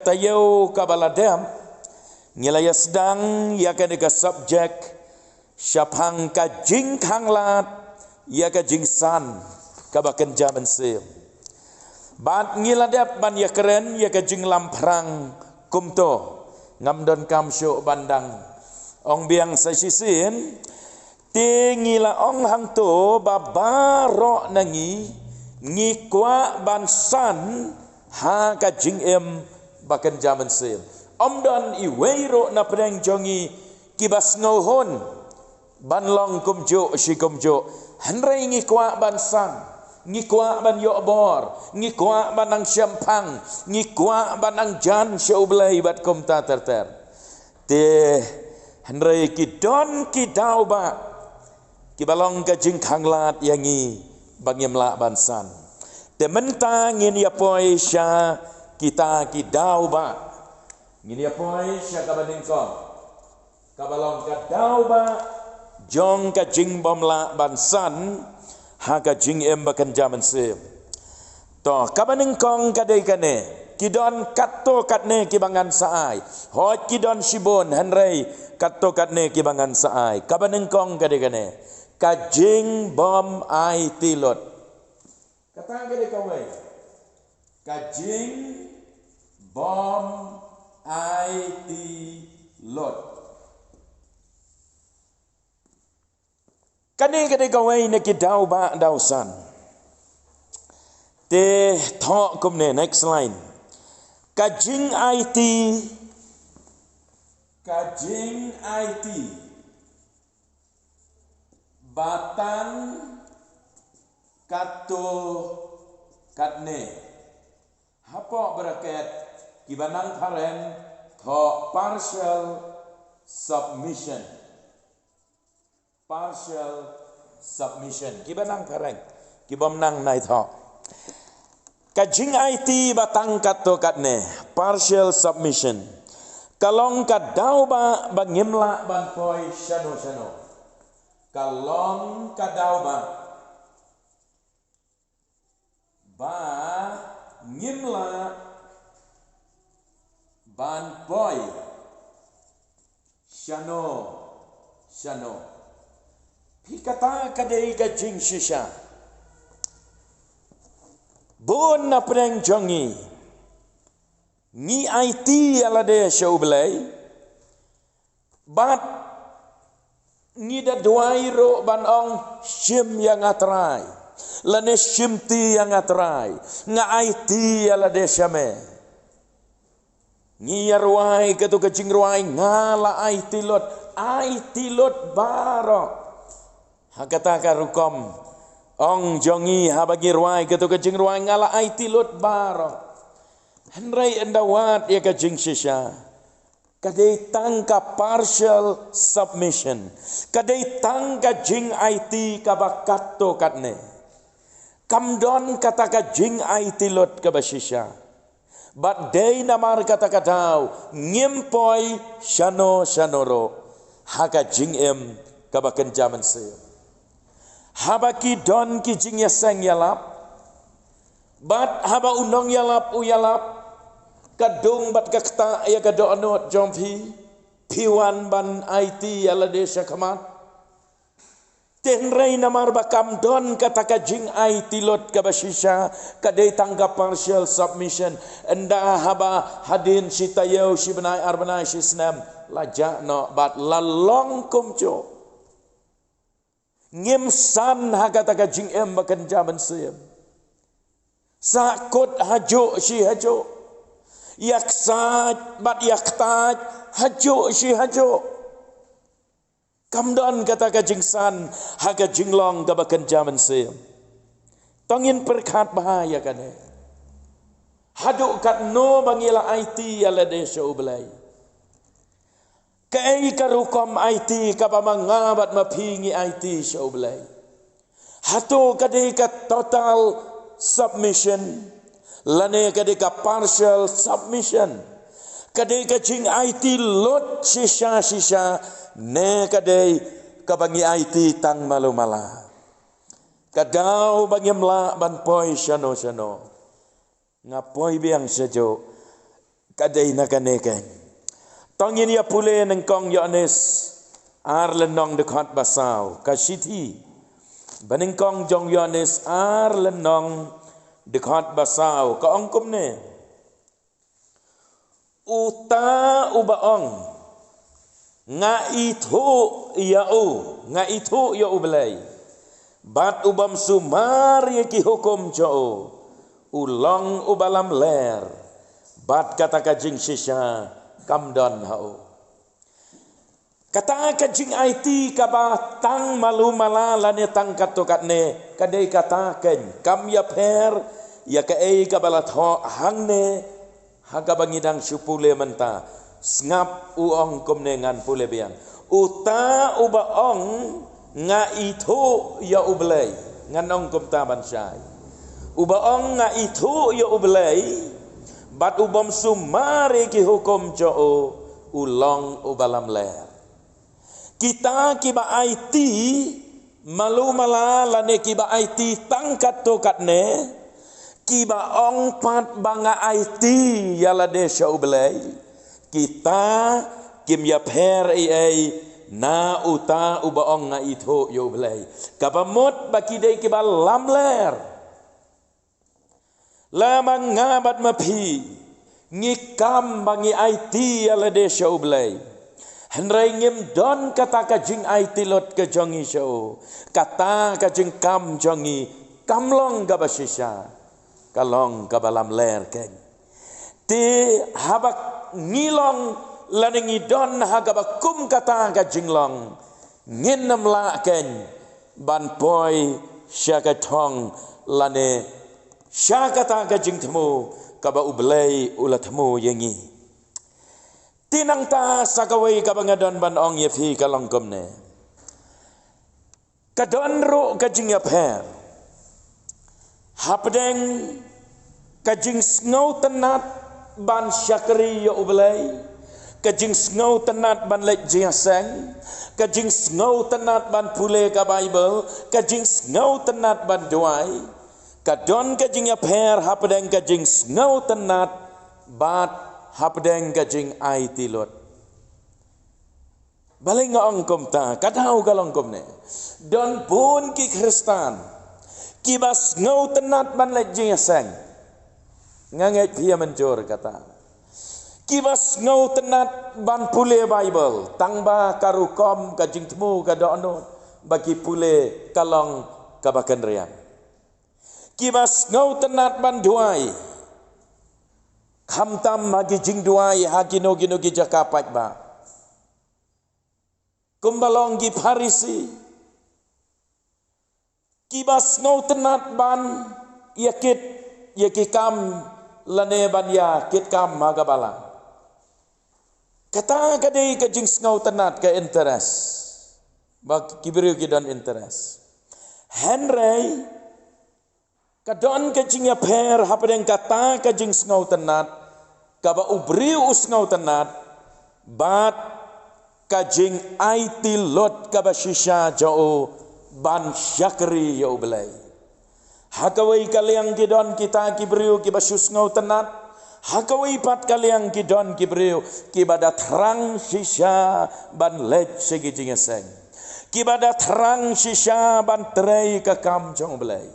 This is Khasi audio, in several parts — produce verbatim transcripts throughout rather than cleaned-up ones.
taïew kaba la dep, ngi la ïa sdang ïa kane ka subject shaphang ka jingkhanglad ïa ka jingsan kaba kynja mynsiem. Bad ngi la dep ban ïa kren ïa ka jinglamphrang kumto, ngam donkam shuh ban dang ong biang sa shisien. Te ngi la ong hangto ba baroh na ngi ngi kwah ban san ha ka jingim ba kynja mynsiem. Ym don iwei ruh na pdeng jong ngi kiba sngewhun ban long kumjuh shi kumjuh. Hynrei ngi kwah ban san, ngi kwah ban ïoh bor, ngi kwah ban nang shemphang, ngi kwah ban nang jan sha U Blei bad kumta ter ter. Te hynrei ki don ki daw ba kiba long ka jingkhanglad ïa ngi ba ngim lah ban san. Te mynta ngin ïa poi sha kita ki daw ba. Ngin ïa poi sha kaba nyngkong, kaba long ka daw ba jong ka jingbym lah ban san ha ka jingim ba kynja mynsiem. To, kaba nyngkong ka dei kane. Ki don katto katne kiba ngan sa ai. Hooid ki don shibun, hynrei katto katne kiba ngan sa ai. Kaba nyngkong ka dei kane. Ka jingbym aiti lut. Kata ka dei kawei. Ka jingbym aiti lut. Kane ka dei kawei na ki daw ba daw san. Te thoh kumne, next line. Ka jingaiti, ka jingaiti ba tang katto katne. Hapoh bracket kiba nang phareng thoh partial submission. Partial submission. Kiba nang phareng, kibym nang nai thoh. Ka jingaiti ba tang katto katne, partial submission, ka long ka daw ba ba ngim lah ban poi shano shano. Ka long ka daw ba ba ngim lah ban poi shano shano. Phi, kata ka dei ka jingshisha. Bun na pdeng jong ngi ngi aiti ïa lade sha U Blei. Bad ngi da duwai ruh ban ong, shim ïa nga Trai, lane shimti ïa nga Trai, nga aiti ïa lade sha me. Ngi ïa rwai kato ka jingrwai, nga la aiti lut, aiti lut baroh. Ha kata ka rukom ong jong ngi haba ngi rwai kato ka jingrwai, nga la aiti lut baroh. Hynrei ynda wad ïa ka jingshisha, ka dei tang ka partial submission. Ka dei tang ka jingaiti kaba katto katne. Kam don kata ka jingaiti lut kaba shisha. Bad dei namar kata ka daw ngim poi shano shano ruh ha ka jingim kaba kynja mynsiem. Haba ki don ki jingïaseng ïalap, bad haba u nongïalap u ïalap, ka dung bad ka ktah ïa ka dohnud jong phi, phi wan ban aiti ïa lade sha khmat. Te hynrei namar ba kam don kata ka jingaiti lut kaba shisha, ka dei tang ka partial submission. Ynda haba hadien shi taïew, shi bnai, ar bnai, shi snem, la jah noh bad la long kumjuh. Ngim san ha kata ka jingim ba kynja mynsiem. Sahkut hajuh shi hajuh. Ïaksaid bad ïaktait hajuh shi hajuh. Kam don kata ka jingsan ha ka jinglong kaba kynja mynsiem. To ngin pyrkhat bha ïa kane. Haduh katno ba ngi la aiti ïa lade sha U Blei? Kaei ka rukom aiti kaba ma nga bad ma phi ngi aiti sha U Blei? Hato ka dei ka total submission, lane ka dei ka partial submission? Ka dei ka jingaiti lut shisha shisha, ne ka dei kaba ngi aiti tang malu mala? Ka daw ba ngim lah ban poi shano shano. Nga poi biang shajuh. Ka dei na kane kein. To ngin ïa pule nyngkong Ïoannis ar lynnong dkhot ba saw, ka shithi ba nyngkong jong Ïoannis ar lynnong dkhot ba saw, ka ong kumne: Uta uba ong, nga ithuh ïa u, nga ithuh ïa U Blei, bad u bym sumar ïa ki hukum jong u, u long uba lamler, bad kata ka jingshisha kam don ha u. Kata ka jingaiti kaba tang malu mala lane tang katto katne, ka dei kata kein, kam ïapher ïa kaei kaba la thoh hangne, ha kaba ngi dang shu pule mynta. Sngap, u ong kumne, ngan pule biang: Uta uba ong, nga ithuh ïa U Blei. Ngan ong kumta ban shai: Uba ong, nga ithuh ïa U Blei, bad u bym sumar ïa ki hukum jong u, u long uba lamler. Kita kiba aiti malu mala lane kiba aiti tang katto katne, kiba ong pat ba nga aiti ïa lade sha U Blei, kita kim ïapher ei ei na uta uba ong, nga ithuh ïa U Blei. Kaba mut ba ki dei kiba lamler. Lada ma nga bad ma phi ngi kam ba ngi aiti ïa lade sha U Blei, hynrei ngim don kata ka jingaiti lut ka jong ngi sha u, kata ka jingkam jong ngi kam long kaba shisha, ka long kaba lamler kein. Te haba ngi long lane ngi don ha kaba kum kata ka jinglong, ngin ym lah kein ban poi sha ka thong lane sha kata ka jingthmu kaba U Blei u la thmu ïa ngi. Te nangta sa kawei kaba nga don ban ong ïa phi ka long kumne: Ka don ruh ka jingïapher hapdeng ka jingsngewtynnat ban shakri ïa U Blei, ka jingsngewtynnat ban leit jingïaseng, ka jingsngewtynnat ban pule ka Baibl, ka jingsngewtynnat ban duwai. Ka don ka jingïapher hapdeng ka jingsngewtynnat bad hapdeng ka jingaiti lut. Balei nga ong kumta? Ka daw ka long kumne: don bun ki Khristan kiba sngewtynnat ban leit jingïaseng. Nga ngeit phi ïa mynjur kata. Kiba sngewtynnat ban pule Baibl, tang ba ka rukom ka jingthmu ka dohnud ba ki pule ka long kaba kynriang. Kiba sngewtynnat ban duwai, khamtam ha ki jingduwai ha kino kino ki jaka paidbah. Kumba long ki Pharisi, kiba sngewtynnat ban ïa kit ïa ki kam lane ban ïa kit kam ha ka balang. Kata ka dei ka jingsngewtynnat, ka interest ba ki briew ki don interest. Hynrei ka don ka jingïapher hapdeng kata ka jingsngewtynnat kaba u briew u sngewtynnat bad ka jingaiti lut kaba shisha jong u ban shakri ïa U Blei. Ha kawei ka liang ki don kita ki briew kiba shu sngewtynnat, ha kawei pat ka liang ki don ki briew kiba da thrang shisha ban leit sha ki jingïaseng, kiba da thrang shisha ban trei ka kam jong U Blei,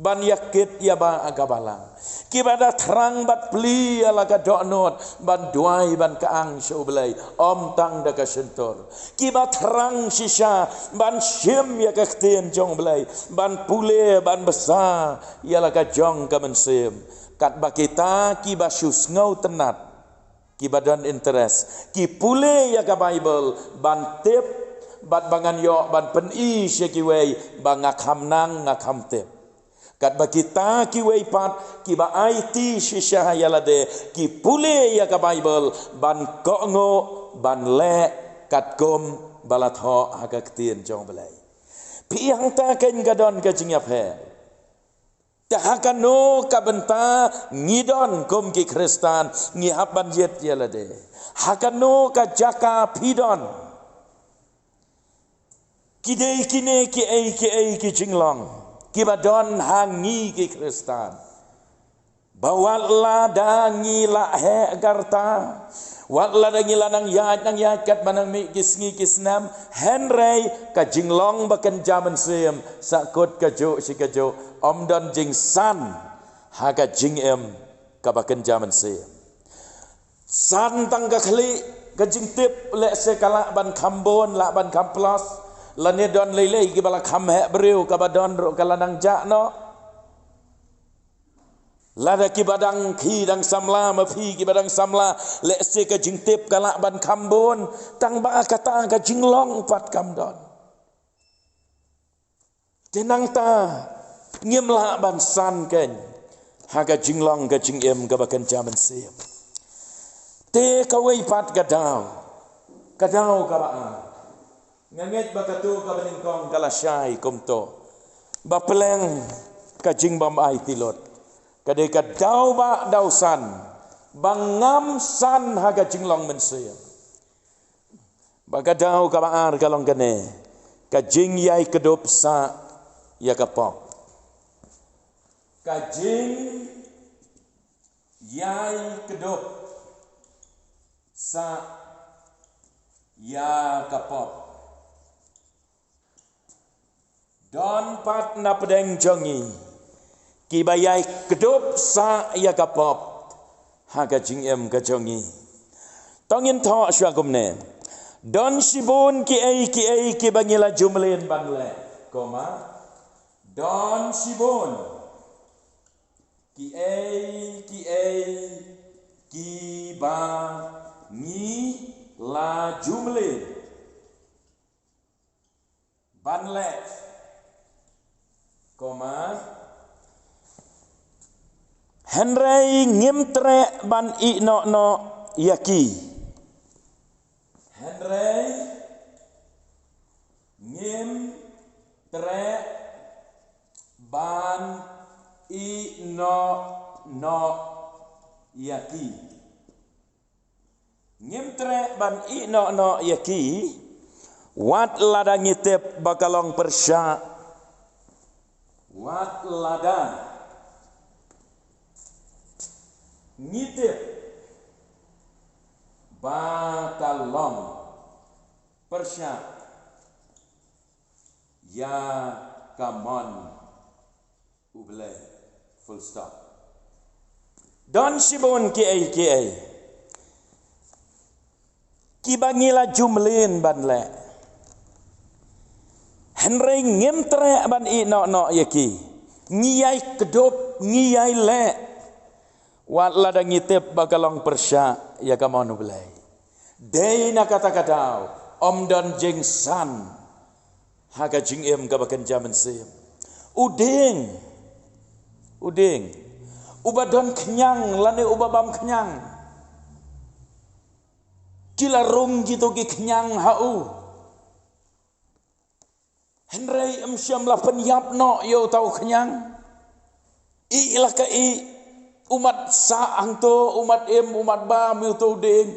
ban ïa kit ïa ba ha ka balang, kiba da thrang ban plie ïa la ka dohnud ban duwai ban kyang sha U Blei, ym tang da ka shyntur, kiba thrang shisha ban shim ïa ka ktien jong U Blei, ban pule ban bsa ïa la ka jong ka mynsiem. Katba kita kiba shu sngewtynnat, kiba don interest, ki pule ïa ka Baibl ban tip bad ba ngan ïoh ban pyni sha kiwei ba nga kham nang, nga kham tip. Katba kita kiwei pat kiba aiti shisha ïa lade, ki pule ïa ka Baibl ban kohnguh, ban leh katkum ba la thoh ha ka ktien jong U Blei. Phi, hangta kein ka don ka jingïapher. Te ha kano ka bynta ngi don kum ki Khristan, ngi hap ban jied ïa lade? Ha kano ka jaka phi don? Ki dei kine kiei kiei ki jinglong kiba don ha ngi ki Khristan. Ba wat la da ngi la heh garta, wat la da ngi la nang ïaid nang ïaid katba nang mih ki sngi ki snem, hynrei ka jinglong ba kynja mynsiem, sa kut ka juk shi ka juk, ym don jingsan ha ka jingim kaba kynja mynsiem. San tang ka khlieh, ka jingtip lehse ka lah ban kham bun, lah ban kham plus, lane don lei lei kiba la kham heh briew, kaba don ruh ka la nang jah noh. Lada kiba dang, phi dang samla, ma phi kiba dang samla, lehse ka jingtip ka lah ban kham bun, tang ba kata ka jinglong pat kam don. Te nangta ngim lah ban san kein ha ka jinglong ka jingim kaba kynja mynsiem. Te kawei pat ka daw, ka daw kaba ar. Nga ngeit ba kato kaba nyngkong ka la shai kumto, ba pleng ka jingbym ai ti lut. Ka dei ka daw ba daw san, ba ngam san ha ka jinglong mynsiem. Ba ka daw kaba ar ka long kane, ka jingïai kdup sah ïa ka pop. Ka jingïai kdup sah ïa ka pop. Don pat na pdeng jong ngi kiba ïai kdup sah ïa ka pop ha ka jingim ka jong ngi. To ngin thoh shuwa kumne. Don shibun kiei kiei kiba ngi la ju mlien ban leh, koma, don shibun kiei kiei kiba ngi la ju mlien ban leh, koma, hynrei ngim treh ban ïeh noh noh ïa ki. Hynrei ngim treh ban ïeh noh noh ïa ki. Ngim treh ban ïeh noh noh ïa ki, wat lada ngi tip ba ka long pyrshah. Wat lada ngi tip ba ka long pyrshah ïa ka mon U Blei. Full stop. Don shibun kiei kiei kiba ngi la ju mlien ban leh, hynrei ngim treh ban ïeh noh noh ïa ki. Ngi ïai kdup, ngi ïai leh, wat lada ngi tip ba ka long pyrshah ïa ka mon U Blei. Dei na kata ka daw, ym don jingsan ha ka jingim kaba kynja mynsiem. U dieng, u dieng, uba don khñiang lane uba bam khñiang, ki la rung kito ki khñiang ha u. Hynrei ym shym la pynïap noh ïa uta u khñiang. Ïeh la ka ïeh, u mat sah hangto, u mat im, u mat bam ïa uta u dieng.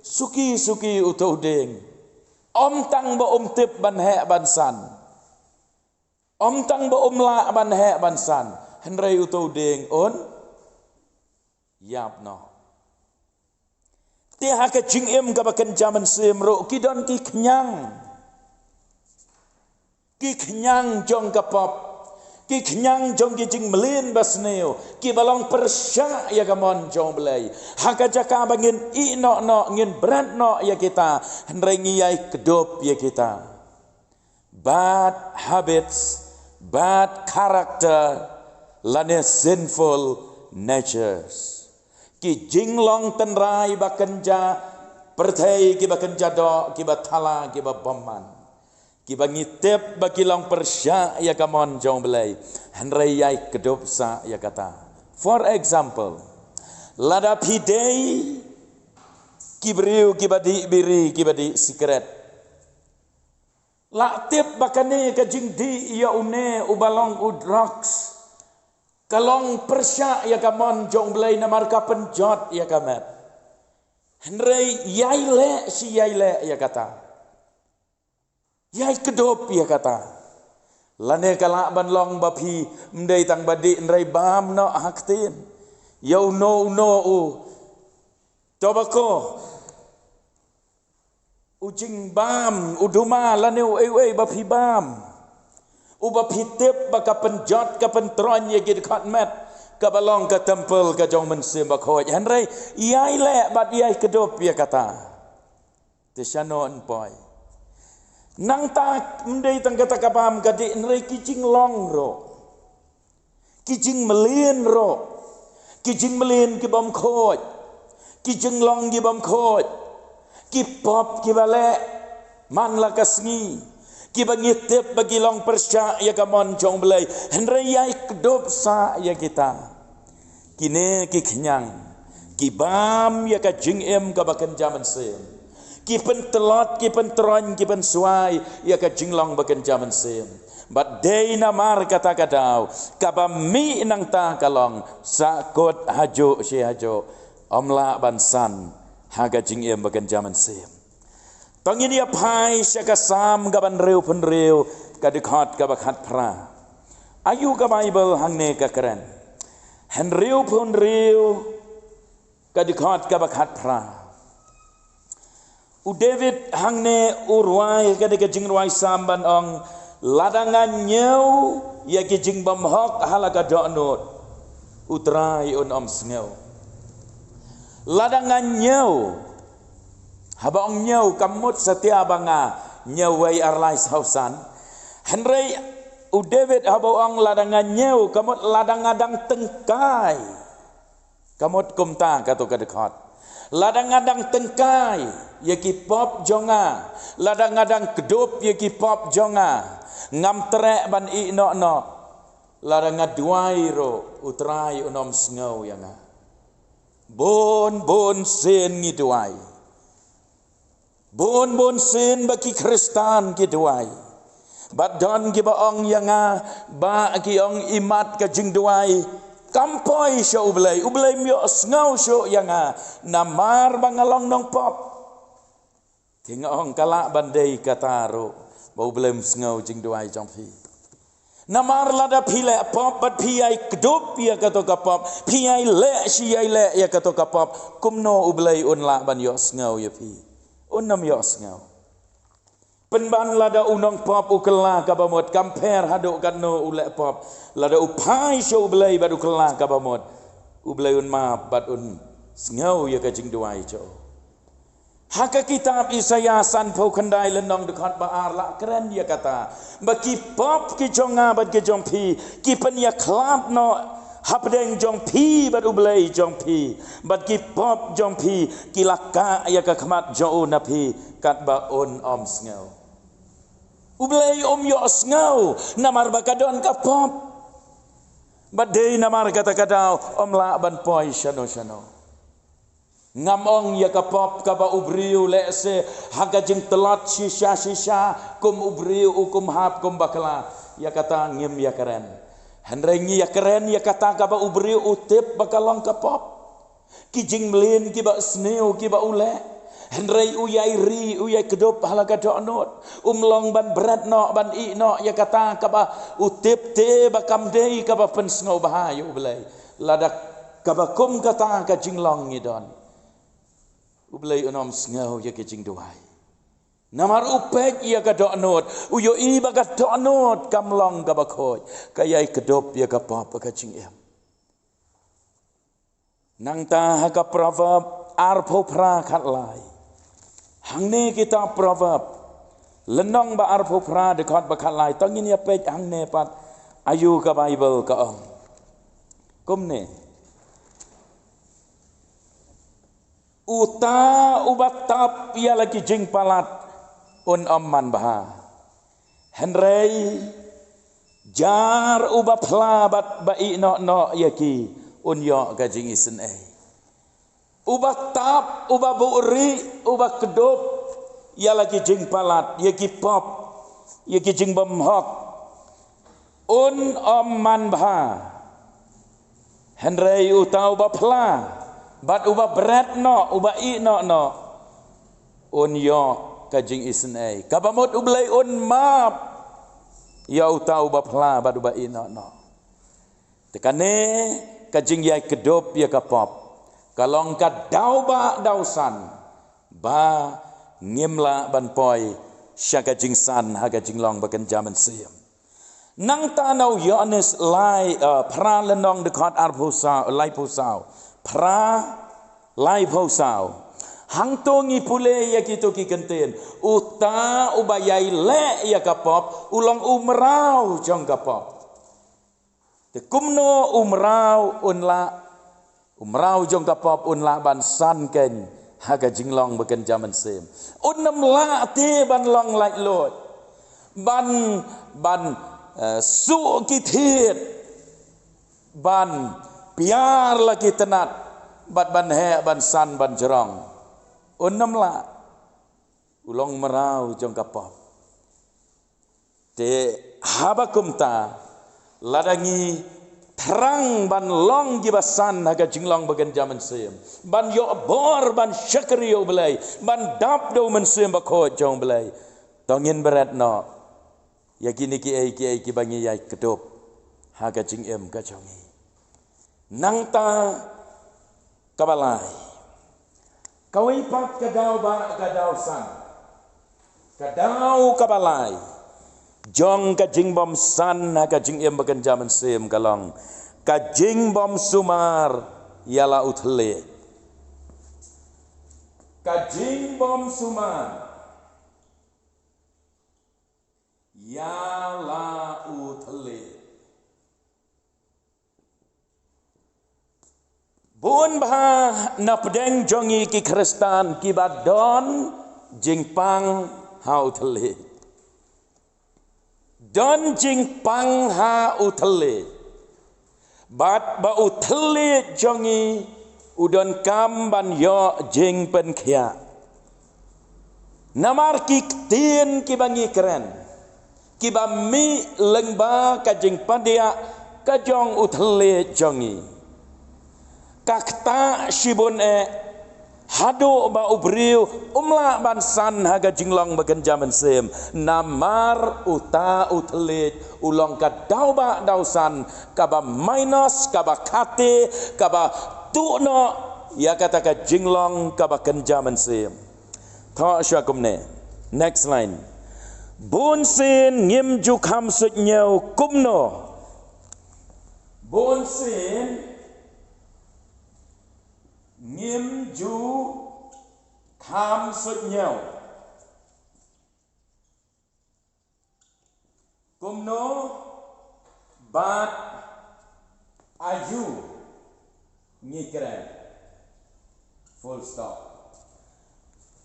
Suki suki uta u dieng. Ym tang ba um tip ban heh ban san, ym tang ba um lah ban heh ban san, hynrei uta u dieng un ïap noh. Te ha ka jingim kaba kynja mynsiem ruh ki don ki khñiang, ki khñiang jong ka pop, ki khñiang jong ki jingmlien basniew, kiba long pyrshah ïa ka mon jong U Blei. Ha ka jaka ba ngin ïeh noh noh, ngin bret noh ïa kita, hynrei ngi ïai kdup ïa kita. Bad habits, bad character, lane sinful natures. Ki jinglong tynrai ba kynja pyrthei, kiba kynja doh, kiba thala, kiba bymman, kiba ngi tip ba ki long pyrshah ïa ka mon jong U Blei, hynrei ïai kdup sah ïa kata. For example, lada phi dei ki briew kiba dih biri, kiba dih sikret, la tip ba kane ka jingdih ïa une uba long u drugs ka long pyrshah ïa ka mon jong U Blei namar ka pynjot ïa ka met. Hynrei ïai leh shi ïai leh ïa kata, ïai kdup ïa kata. Lane ka lah ban long ba phi ym dei tang ba dih hynrei bam noh ha ktien. Ïa uno uno u tobacco, u jingbam, u duma lane uei uei ba phi bam, uba phi tip ba ka pynjot ka pyntroiñ ïa ki dkhot met, kaba long ka templ ka jong u Mynsiem Bakhuid. Hynrei ïai leh bad ïai kdup ïa kata. Te shano yn poi? Nangta ym dei tang kata ka bam ka dih, hynrei ki jinglong ruh, ki jingmlien ruh, ki jingmlien ki bym khuid, ki jinglong ki bym khuid, ki pop kiba leh man la ka sngi, kiba ngi tip ba ki long pyrshah ïa ka mon jong U Blei, hynrei ïai kdup sah ïa kita. Kine ki khñiang ki bam ïa ka jingim kaba kynja mynsiem, ki pyntlot, ki pyntroiñ, ki pynswai ïa ka jinglong ba kynja mynsiem. Bad dei namar kata ka daw kaba mih nangta ka long, sahkut hajuh shi hajuh, ym lah ban san ha ka jingim ba kynja mynsiem. To ngin ïa phai sha ka Salm kaba hynriewphew hynriew, ka dkhot kaba khatphra. Aïu ka Baibl hangne ka kren? Hynriewphew hynriew, ka dkhot kaba khatphra. U David hangne u rwai, ka dei ka jingrwai Salm, ban ong, lada nga ñiew ïa ki jingbymhok ha la ka dohnud, U Trai un ym sngew. Lada nga ñiew, haba ong ñiew, kam mut satia ba nga ñiew wei ar lai saw san. Hynrei u David haba ong lada nga ñiew, ka mut lada nga dang tyngkai. Ka mut kumta kato ka dkhot. Lada nga dang tyngkai ïa ki pop jong nga, lada nga dang kdup ïa ki pop jong nga, ngam treh ban ïeh noh noh. Lada nga duwai ruh, U Trai un ym sngew ïa nga. Bun bun sien ngi duwai. Bun bun sien ba ki Khristan ki duwai. Bad don kiba ong ïa nga, ba ki ong, imat ka jingduwai kam poi sha U Blei, U Blei um ïohsngew shuh ïa nga, namar ba nga long nongpop. Te nga ong ka lah ban dei kata ruh, ba U Blei um sngew jingduwai jong phi. Namar lada phi leh pop bad phi ïai kdup ïa kato ka pop, phi ïai leh shi ïai leh ïa kato ka pop, kumno U Blei un lah ban ïohsngew ïa phi? Un ym ïohsngew. Pynban lada u nongpop u kylla kaba mut, kam pher haduh katno u leh pop, lada u phai sha U Blei bad u kylla kaba mut, U Blei un map bad un sngew ïa ka jingduwai jong u. Ha ka kitab Isaïah sanphew khyndai lynnong dkhot ba ar la kren ïa kata, ba ki pop ki jong nga bad ki jong phi ki pynïakhlad noh hapdeng jong phi bad U Blei jong phi, bad ki pop jong phi ki la kah ïa ka khmat jong u na phi, katba un ym sngew. U Blei um ïohsngew namar ba ka don ka pop. Bad dei namar kata ka daw ym lah ban poi shano shano. Ngam ong ïa ka pop kaba u briew lehse ha ka jingtlot shisha shisha, kum u briew u kum hap kum bakla, ïa kata ngim ïakren. Hynrei ngi ïakren ïa kata kaba u briew u tip ba ka long ka pop. Ki jingmlien kiba sniew kiba u leh, hynrei u ïai ri, u ïai kdup ha la ka dohnud. Um long ban bret noh, ban ïeh noh ïa kata kaba u tip te ba kam dei kaba pynsngewbha ïa U Blei. Lada kaba kum kata ka jinglong ngi don, U Blei un ym sngew ïa ka jingduwai. Namar u peit ïa ka dohnud, u ïohi ba ka dohnud kam long kaba khuid, ka ïai kdup ïa ka pop ha ka jingim. Nangta ha ka Proverb arphew phra khatlai. Hangne kitab Proverb lynnong ba arphew phra dkhot ba khatlai, to ngin ïa peit hangne pat aïu ka Baibl ka ong. Kumne. Uta uba tap ïa la ki jingpalat un ym manbha. Hynrei jar uba phla bad ba ïeh noh noh ïa ki un ïoh ka jingisynei. Uba tap, uba buhrieh, uba kdup ïa la ki jingpalat, ïa ki pop, ïa ki jingbymhok, un ym manbha. Hynrei uta uba phla bad uba bret noh, uba ïeh noh noh, un ïoh ka jingisynei. Kaba mut U Blei un map ïa uta uba phla bad uba ïeh noh noh. Te kane ka jingïai kdup ïa ka pop ka long ka daw ba daw san ba ngim lah ban poi sha ka jingsan ha ka jinglong ba kynja mynsiem. Nangta na u Ïoannis lai, eh, phra lynnong dkhot arphew saw, laiphew saw. Phra laiphew saw. Hangto ngi pule ïa kito ki kyntien. Uta uba ïai leh ïa ka pop, u long u mraw jong ka pop. Te kumno u mraw un lah, u mraw jong ka pop un lah ban san keiñ ha ka jinglong ba kynja mynsiem. Un ym lah te ban long laitluid. Ban, ban, eh, suh ki thied. Ban piar la ki tnat. Bad ban heh, ban san, ban jrong. Un ym lah. U long mraw jong ka pop. Te haba kumta, lada ngi thrang ban long kiba san ha ka jinglong ba kynja mynsiem, ban ïoh bor ban shakri ïa U Blei, ban dap da U Mynsiem Bakhuid jong U Blei, to ngin bret noh ïa kine kiei kiei kiba ngi ïai kdup ha ka jingim ka jong ngi. Nangta kaba lai. Kawei pat ka daw ba, ka daw san. Ka daw kaba lai jong ka jingbym san ha ka jingim ba kynja mynsiem ka long ka jingbym sumar ïa la u thylliej. Ka jingbym sumar ïa la u thylliej. Bun bha na pdeng jong ngi ki Khristan kiba don jingpang ha u thylliej. Don jingpang ha u thylliej. Bad ba u thylliej jong ngi u donkam ban ïoh jingpynkhiah. Namar ki ktien kiba ngi kren, kiba mih lyngba ka jingpyndiah ka jong u thylliej jong ngi, ka ktah shibun eh, haduh ba u briew um lah ban san ha ka jinglong ba kynja mynsiem. Namar uta u thylliej u long ka daw ba daw san, kaba minus, kaba khate, kaba tuh noh ïa kata ka jinglong kaba kynja mynsiem. Thoh shuwa kumne. Next line. Bunsien ngim ju kham suidñiew kumno. Bunsien ngim ju kham suidñiew. Kumno bad aïu ngi kren. Full stop.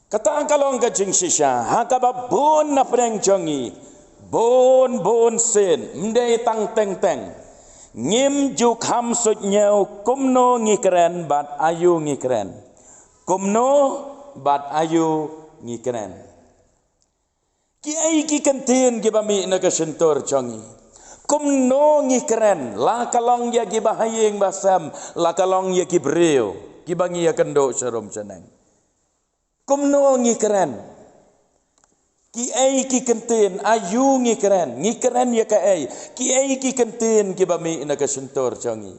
Kata ka long ka jingshisha ha kaba bun na pdeng jong ngi, bun bun sien, ym dei tang teng teng, ngim ju kham suidñiew kumno ngi kren bad aïu ngi kren. Kumno bad aïu ngi kren. Kiei ki kyntien kiba mih na ka shyntur jong ngi. Kumno ngi kren, la ka long ïa kiba ha ïing ba sem, la ka long ïa ki briew kiba ngi ïakynduh sharum shaneng. Kumno ngi kren. Kiei ki kyntien, aïu ngi kren, ngi kren ïa kaei. Kiei ki kyntien kiba mih na ka shyntur jong ngi.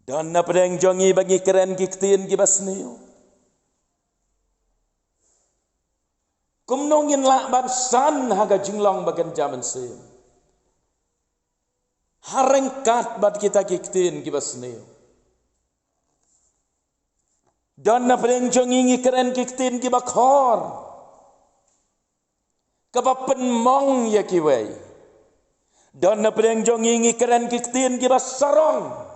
Don na pdeng jong ngi ba ngi kren ki ktien kiba sniew. Kumno ngin lah ban san ha ka jinglong ba kynja mynsiem. Ha ryngkat bad kita ki ktien kiba sniew. Don na pdeng jong ngi ngi kren ki ktien kiba khor. Kaba pynmong ïa kiwei. Don na pdeng jong ngi ngi kren ki ktien kiba sarong.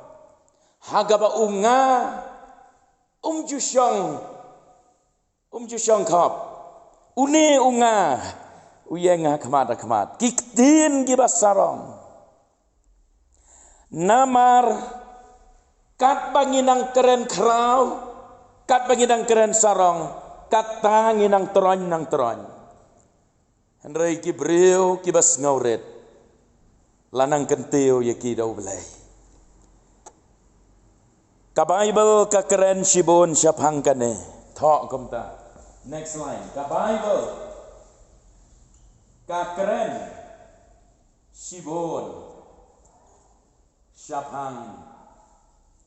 Ha kaba u nga um ju shong, um ju shong khop. Une u nga u ïeng ha khmat ha khmat. Ki ktien kiba sarong. Namar katba ngi nang kren khraw, katba ngi nang kren sarong, kata ngi nang troiñ nang troiñ. Hynrei ki briew kiba sngewrit la nang kyntiew ïa ki da U Blei. Ka Baibl ka kren shibun shaphang kane. Thoh kumta. Next line. Ka Baibl ka kren shibun Shaphang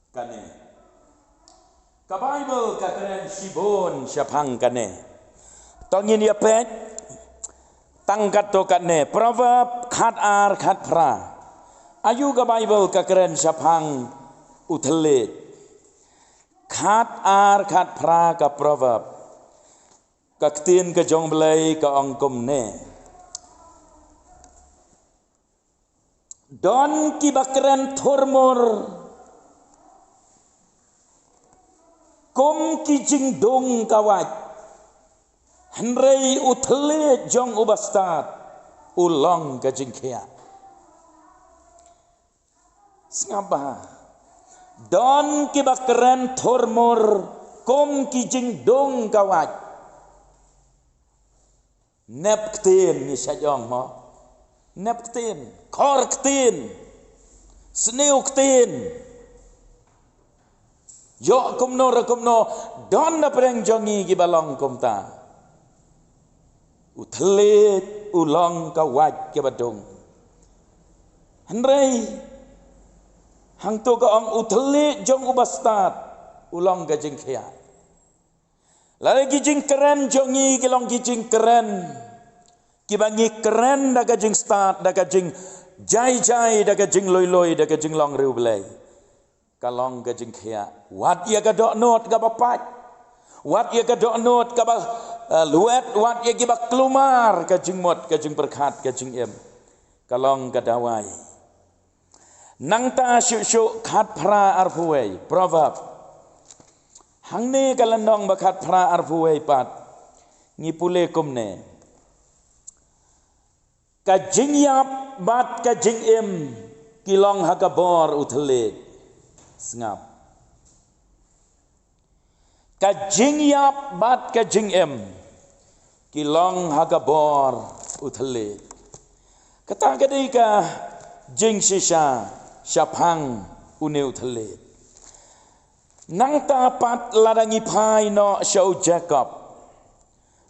kane. Ka Baibl ka kren shibun shaphang kane. To ngin ïa peit tang katto katne. Proverb khat ar khat phra. Aïu ka Baibl ka kren shaphang u thylliej? Khat ar khat phra ka Proverb. Ka ktien ka jong Blei ka ong kumne. Don kiba kren thurmur kum ki jingdung ka wait. Hynrei u thylliej jong u bastad u long ka jingkhiah. Sngap bha. Don kiba kren thurmur kum ki jingdung ka wait. Nep ktien ngi sa ong mo. Nep ktien, khor ktien, sniew ktien. Ïoh kumno re kumno, don na pdeng jong ngi kiba long kumta. U thylliej u long ka wait kaba dung. Hynrei hangto ka ong u thylliej jong u bastad u long ka jingkhiah. Lada ki jingkren jong ngi ki long ki jingkren kiba ngi kren da ka jingstad, da ka jingjai jai, da ka jingloi loi, da ka jinglong riewblei, ka long ka jingkhiah. Wat ïa ka dohnud kaba pait, wat ïa ka dohnud kaba, eh, luet, wat ïa kiba kulmar ka jingmut, ka jingpyrkhat, ka jingim, ka long ka dawai. Nangta shuh shuh khat phra arphew wei, Proverb. Hangne ka lynnong ba khat phra arphew wei pat ngi pule kumne. Ka jingïap bad ka jingim ki long ha ka bor u thylliej. Sngap. Ka jingïap bad ka jingim ki long ha ka bor u thylliej. Kata ka dei ka jingshisha shaphang une u thylliej. Nangta pat lada ngi phai noh sha u Jakob.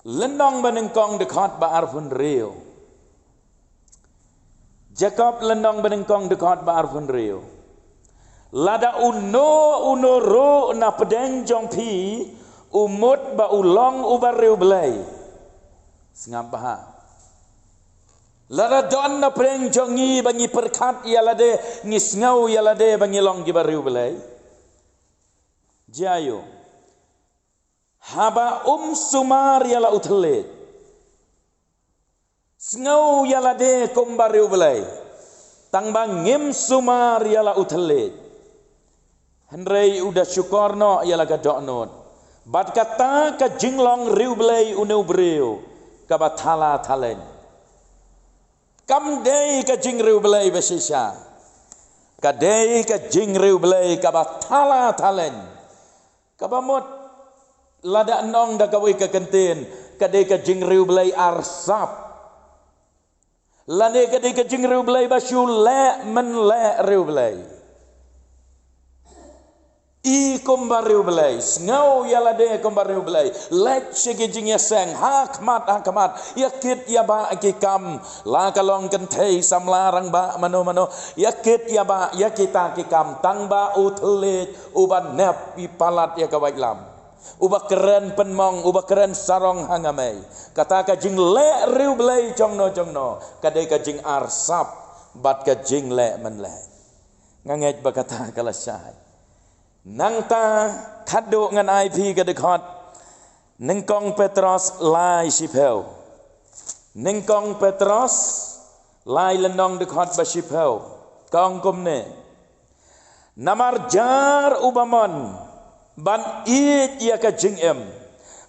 Lynnong ba nyngkong dkhot ba arphew hynriew. Jakob lynnong ba nyngkong dkhot ba arphew hynriew. Lada uno uno ruh na pdeng jong phi u mut ba u long uba riewblei. Sngap bha. Lada don na pdeng jong ngi ba ngi pyrkhat ïa lade, ngi sngew ïa lade ba ngi long kiba riewblei. Jia ïoh. Haba um sumar ïa la u thylliej. Sngew ïa lade kumba riewblei. Tang ba ngim sumar ïa la u thylliej. Hynrei u da shukor noh ïa la ka dohnud. Bad kata ka jinglong riewblei une u briew kaba thala thalaiñ. Kam dei ka jingriewblei ba shisha. Ka dei ka jingriewblei kaba thala thalaiñ. Kaba mut lada nong da kawei ka kyntien, ka dei ka jingriewblei arsap. Lane ka dei ka jingriewblei ba shu leh men leh riewblei. I kumba riewblei, sngew ïa lade kumba riewblei, leit sha ki jingïaseng, ha khmat, ha khmat, ïa kit ïa bah ki kam, la ka long kynthei samla rangbah mano mano, ïa kit ïa bah ïa kita ki kam, tang ba u thylliej uba nep i palat ïa ka waitlam, uba kren pynmong, uba kren sarong ha nga mei. Kata ka jingleh riewblei jongno jongno ka dei ka jingarsap bad ka jingleh men leh. Nga ngeit ba kata ka la shai. Nangta khatduh ngan ai phi ka dkhot Nyngkong Petros lai shiphew. Nyngkong Petros lai lynnong dkhot ba shiphew. Ka ong kumne. Namar jar uba mon ban ïeit ïa ka jingim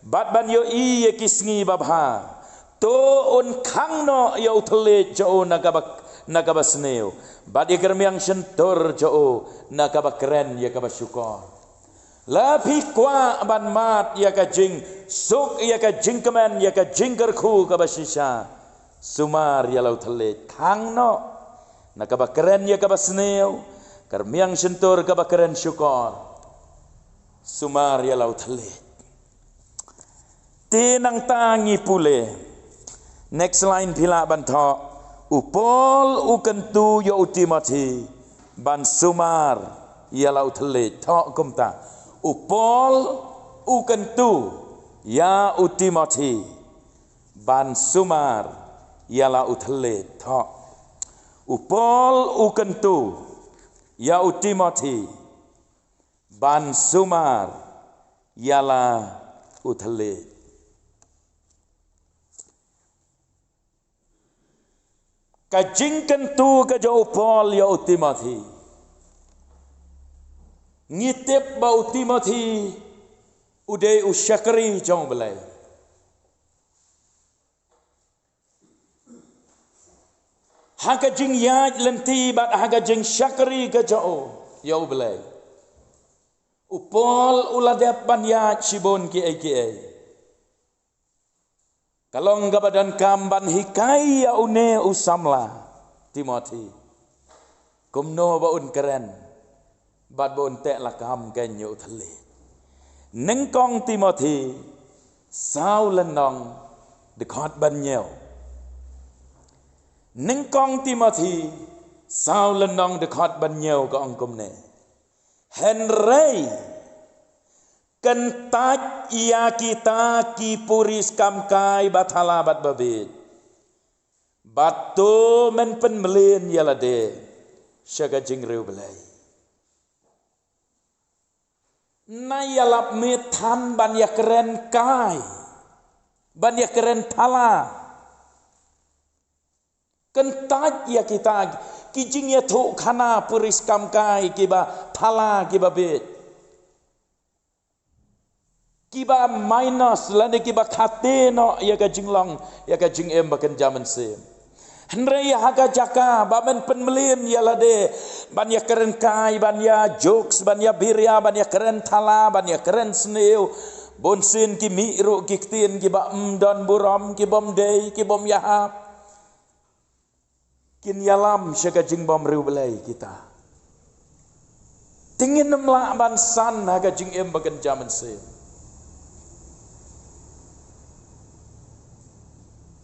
bad ban ïohi ïa ki sngi babha, to un khang noh ïa u thylliej jong u na kaba, na kaba sniew, bad ïa ka rmiang shyntur jong u na kaba kren ïa kaba shukor. La phi kwah ban mad ïa ka jingsuk, ïa ka jingkmen, ïa ka jingkyrkhu kaba shisha, sumar ïa la u thylliej, khang noh na kaba kren ïa kaba sniew, ka rmiang shyntur kaba kren shukor. Sumar ïa la u thylliej. Te nangta ngi pule. Next line phi lah ban thoh. U Paul u kyntu ïa u Timothi ban sumar ïa la u thylliej. Thoh kumta. U Paul u kyntu ïa u Timothi ban sumar ïa la u thylliej. Thoh. U Paul u kyntu ïa u Timothi ban sumar ïa la u thylliej. Ka jingkyntu ka jong u Paul ïa u Timothi. Ngi tip ba u Timothi u dei u shakri jong u Blei. Ha ka jingïaid lynti bad ha ka jingshakri ka jong u ïa u Blei, u Paul u la dep ban ïaid shibun kiei kiei. Ka long kaba donkam ban hikai ïa une u samla Timothi kumno ba un kren bad ba un teh lakam kein ïa u thylliej. Nyngkong Timothi saw lynnong dkhot ba hynñiew. Nyngkong Timothi saw lynnong dkhot ba hynñiew ka ong kumne: Hynrei kyntait ïa kita ki puriskam kai ba thala bad ba bieit, bad to men pynmlien ïa lade sha ka jingriewblei. Nai ïalap mih than ban ïakren kai, ban ïakren thala. Kyntait ïa kita ki jingïathuhkhana puriskam kai kiba thala kiba bieit, kiba minus lane kiba khate noh ïa ka jinglong, ïa ka jingim ba kynja mynsiem. Hynrei ha ka jaka ba men pynmlien ïa lade ban ïakren kai, ban ïa jokes, ban ïa biria, ban ïakren thala, ban ïakren sniew, bunsien ki mih ruh ki ktien kiba ym don burom, ki bym dei, ki bym ïahap. Kin ïalam sha ka jingbymriewblei kita. Te ngin ym lah ban san ha ka jingim ba kynja mynsiem.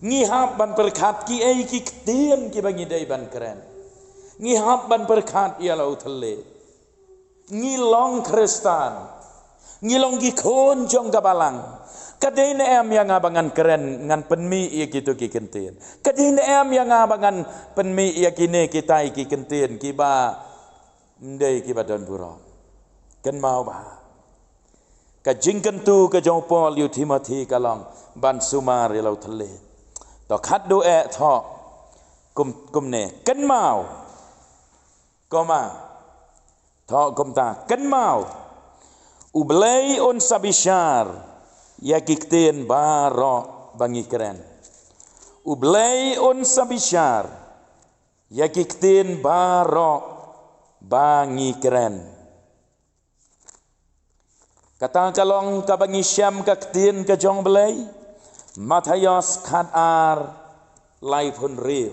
Ngi hap ban pyrkhat kiei ki ktien kiba ngi dei ban kren. Ngi hap ban pyrkhat ïa la u thylliej. Ngi long Khristan. Ngi long ki khun jong ka Balang. Ka dei ne em ïa nga ba ngan kren, ngan pynmih ïa kito ki kyntien? Ka dei ne em ïa nga ba ngan pynmih ïa kine kitai ki kyntien kiba ym dei, kiba don burom? Kynmaw ba ka jingkyntu ka jong u Paul ïa u Timothi ka long ban sumar ïa la u thylliej. To khatduh eh thoh kum, kumne: Kynmaw. Koma. Thoh kumta: Kynmaw, U Blei un sa bishar ïa ki ktien baroh ba ngi kren. U Blei un sa bishar ïa ki ktien baroh ba ngi kren. Kata ka long kaba ngi shem ka ktien ka jong U Blei. Mathaios khatar, laiphew hynriew.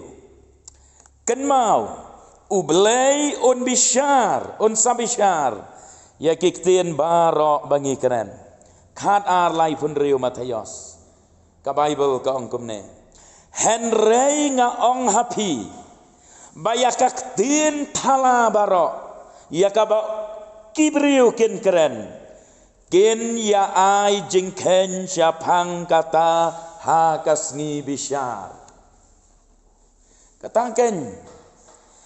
Kynmaw, U Blei un bishar, un sa bishar ïa ki ktien baroh ba ngi kren. Khatar, laiphew hynriew Mathaios. Ka Baibl ka ong kumne: Hynrei nga ong ha phi ba ïa ka ktien thala baroh ïa kaba ki briew kin kren, kin ïa ai jingkheiñ shaphang kata ha ka sngi bishar. Kata kein,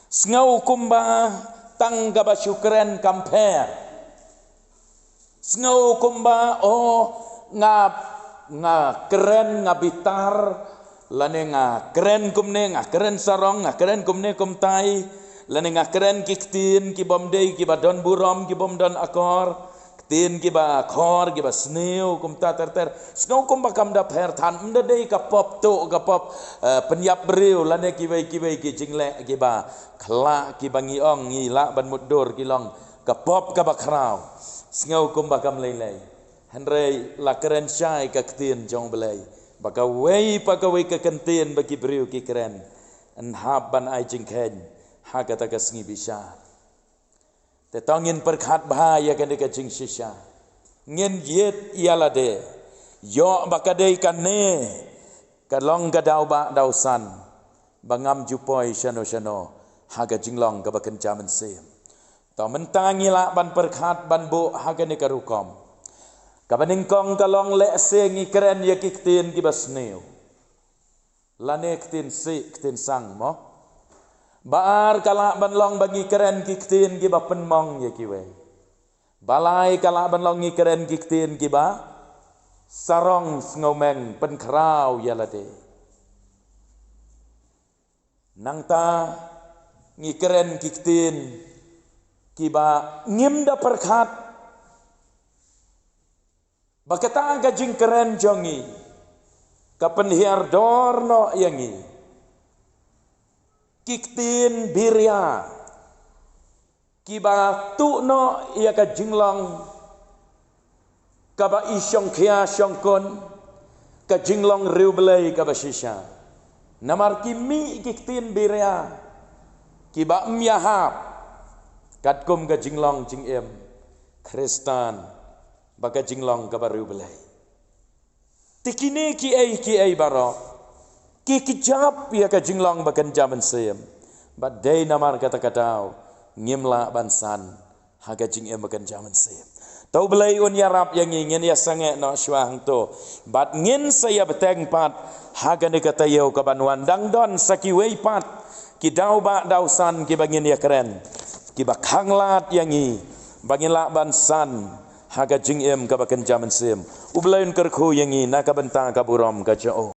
sngew kumba tang kaba shu kren kam pher. Sngew kumba, oh, nga, nga kren, nga bitar, lane nga kren kumne, nga kren sarong, nga kren kumne kumtai, lane nga kren ki ktien ki bym dei, kiba don burom, ki bym don akor, ktien kiba khor, kiba sniew, kumta ter ter. Sngew kumba kam da pher than, ym da dei ka pop tuh, ka pop, eh, pynïap briew, lane kiwei kiwei ki jingleh kiba khlak, kiba ngi ong ngi lah ban mutdur ki long ka pop kaba khraw. Sngew kumba kam lei lei. Hynrei la kren shai ka ktien jong U Blei ba kawei pa kawei ka kyntien ba ki briew ki kren, yn hap ban ai jingkheiñ ha kata ka sngi bishar. Te to ngin pyrkhat bha ïa kane ka jingshisha. Ngin ïit ïa lade. Ïoh ba ka dei kane ka long ka daw ba daw san ba ngam ju poi shano shano ha ka jinglong kaba kynja mynsiem. To mynta ngi lah ban pyrkhat ban buh ha kane ka rukom. Kaba nyngkong ka long lehse ngi kren ïa ki ktien kiba sniew. Lane ktien sih, ktien sang mo. Ba ar ka lah ban long ba ngi kren ki ktien kiba pynmong ïa kiwei. Ba lai ka lah ban long ngi kren ki ktien kiba sarong sngewmeng pynkhraw ïa lade. Nangta ngi kren ki ktien kiba ngim da pyrkhat ba kata ka jingkren jong ngi ka pynhiar dor noh ïa ngi. Ki ktien biria kiba tuh noh ïa ka jinglong kaba i shongkhia shongkun, ka jinglong riewblei kaba shisha. Namar ki mih ki ktien biria kiba ym ïahap katkum ka jinglong jingim Khristan ba ka jinglong kaba riewblei. Te kine kiei kiei baroh ki kjap ïa ka jinglong ba kynja mynsiem. Bad dei namar kata ka daw ngim lah ban san ha ka jingim ba kynja mynsiem. To U Blei un ïarap ïa ngi, ngin ïa sangeh noh shuwa hangto. Bad ngin sa ïa bteng pat ha kane ka taïew kaban wan, dang don sa kiwei pat ki daw ba daw san kiba ngin ïa kren, kiba khanglad ïa ngi ba ngin lah ban san ha ka jingim kaba kynja mynsiem. U Blei un kyrkhu ïa ngi na ka bynta ka burom ka jong u.